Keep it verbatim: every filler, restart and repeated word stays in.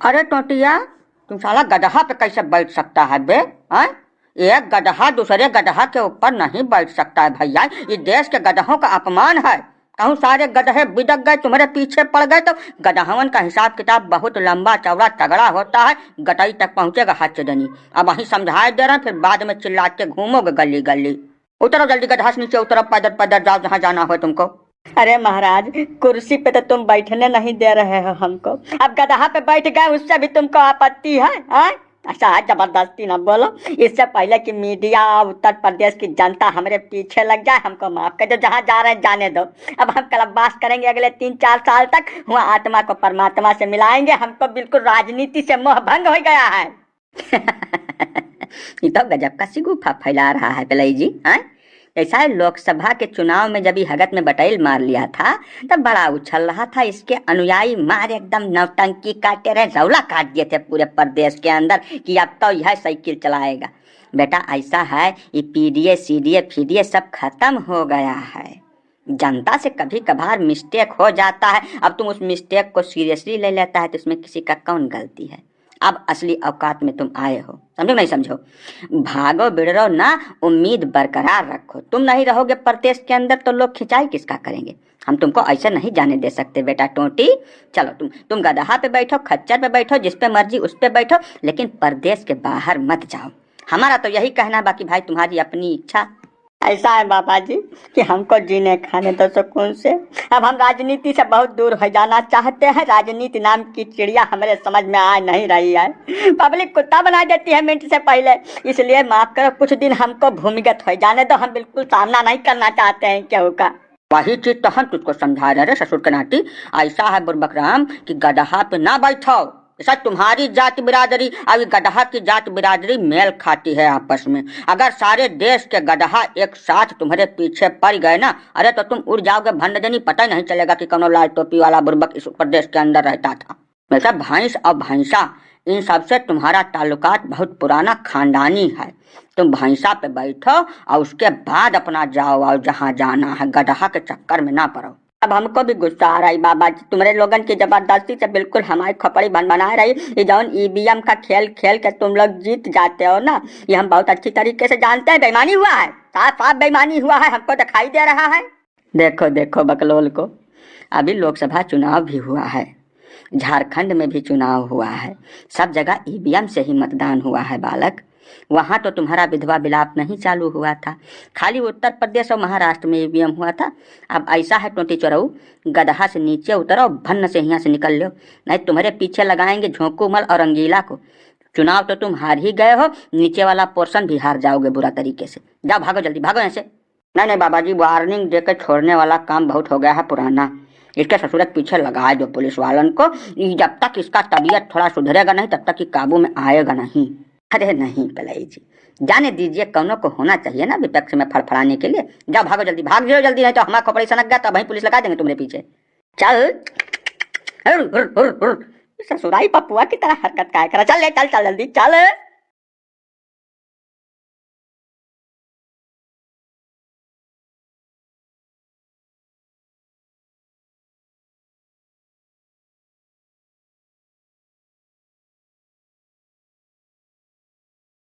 अरे टोंटिया, तुम साला गदहा पे कैसे बैठ सकता है बे? हैं? एक गदहा दूसरे गदहा के ऊपर नहीं बैठ सकता है भैया, ये देश के गदहों का अपमान है। कहूँ सारे गदहे बिदक गए, तुम्हारे पीछे पड़ गए तो गदहवन का हिसाब किताब बहुत लंबा चौड़ा तगड़ा होता है, गटई तक पहुँचेगा हच्चदनी। अब वहीं समझाए दे रहे हैं, फिर बाद में चिल्लाते घूमोगे गली गली। उतरो जल्दी गदहा से नीचे उतरो, पैदल पैदल जाओ जहाँ जाना हो तुमको। अरे महाराज, कुर्सी पे तो तुम बैठने नहीं दे रहे हो हमको, अब गदहा पे बैठ गए उससे भी तुमको आपत्ति है, हैं? अच्छा है, जबरदस्ती ना बोलो। इससे पहले कि मीडिया और उत्तर प्रदेश की जनता हमरे पीछे लग जाए, हमको माफ कर दो, जहाँ जा रहे हैं जाने दो। अब हम कल्पवास करेंगे अगले तीन चार साल तक, वहाँ आत्मा को परमात्मा से मिलाएंगे। हमको बिल्कुल राजनीति से मोह भंग हो गया है। ये तो गजब का सिगुफा फैला रहा है पलई जी, हाँ? ऐसा है, लोकसभा के चुनाव में जब ये हगत में बटैल मार लिया था, तब बड़ा उछल रहा था, इसके अनुयायी मार एकदम नौटंकी काटे रहे, रौला काट दिए थे पूरे प्रदेश के अंदर कि अब तो यह साइकिल चलाएगा। बेटा, ऐसा है, ये पीडीए सीडीए फीडीए सब खत्म हो गया है। जनता से कभी कभार मिस्टेक हो जाता है। अब तुम उस मिस्टेक को सीरियसली ले लेता है तो इसमें किसी का कौन गलती है? अब असली औकात में तुम आए हो, समझो नहीं समझो? भागो बिड़रो ना, उम्मीद बरकरार रखो। तुम नहीं रहोगे प्रदेश के अंदर तो लोग खिंचाई किसका करेंगे? हम तुमको ऐसे नहीं जाने दे सकते बेटा टोंटी। चलो तुम तुम गदहा पे बैठो, खच्चर पे बैठो, जिस पे मर्जी उस पे बैठो, लेकिन प्रदेश के बाहर मत जाओ। हमारा तो यही कहना है, बाकी भाई तुम्हारी अपनी इच्छा। ऐसा है बाबा जी कि हमको जीने खाने दो सुकून से। अब हम राजनीति से बहुत दूर हो जाना चाहते हैं। राजनीति नाम की चिड़िया हमारे समझ में आ नहीं रही है। पब्लिक कुत्ता बना देती है मिनट से पहले, इसलिए माफ करो, कुछ दिन हमको भूमिगत हो जाने दो। हम बिल्कुल सामना नहीं करना चाहते हैं केहू का। वही चीज तो हम तुझको समझा रहे रे ससुर के नाती। ऐसा है बुर्बक राम कि गदहा पे ना बैठो। ऐसा तुम्हारी जात बिरादरी और ये गदहा की जात बिरादरी मेल खाती है आपस में। अगर सारे देश के गदहा एक साथ तुम्हारे पीछे पड़ गए ना, अरे तो तुम उड़ जाओगे भंडदनी, पता ही नहीं चलेगा कि कौनो लाल टोपी वाला बुर्बक इस प्रदेश के अंदर रहता था। वैसे भैंस और भैंसा, इन सबसे तुम्हारा ताल्लुकात बहुत पुराना खानदानी है। तुम भैंसा पे बैठो और उसके बाद अपना जाओ और जहाँ जाना है, गदहा के चक्कर में ना पड़ो। अब हमको भी गुस्सा आ रहा है बाबा जी, तुम्हारे लोगन की जबरदस्ती से बिल्कुल हमारी खोपड़ी भनभना रही। ये जौन ईवीएम का खेल खेल के तुम लोग जीत जाते हो ना, ये हम बहुत अच्छी तरीके से जानते हैं। बेईमानी हुआ है, साफ साफ बेईमानी हुआ है, हमको दिखाई दे रहा है। देखो देखो बकलोल को, अभी लोकसभा चुनाव भी हुआ है, झारखंड में भी चुनाव हुआ है, सब जगह ईवीएम से ही मतदान हुआ है बालक। वहाँ तो तुम्हारा विधवा विलाप नहीं चालू हुआ था, खाली उत्तर प्रदेश और महाराष्ट्र में ईवीएम हुआ था। अब ऐसा है टोंटी चोरऊ, गदहा से नीचे उतरो, भन्न से यहाँ से निकल लो, नहीं तुम्हारे पीछे लगाएंगे झोंकू मल और रंगीला को। चुनाव तो तुम हार ही गए हो, नीचे वाला पोर्शन भी हार जाओगे बुरा तरीके से। जाओ भागो जल्दी, भागो यहाँ से। नहीं नहीं बाबा जी, वार्निंग दे के छोड़ने वाला काम बहुत हो गया है पुराना। इसके ससुर के पीछे लगा दो पुलिस वालन को। ई जब तक इसका तबीयत थोड़ा सुधरेगा नहीं, तब तक ये काबू में आएगा नहीं। अरे नहीं पलई जी, जाने दीजिए, कौनों को होना चाहिए ना विपक्ष में फड़फड़ाने के लिए। जाओ भागो जल्दी, भाग जाओ जल्दी, नहीं तो हमारा खोपड़ी सनक गया तो वहीं पुलिस लगा देंगे तुम्हारे पीछे। चल। हुर, हुर, हुर, हुर। ससुराई पपुआ की तरह हरकत काय करा। चल ले, चल, चल जल्दी, चल।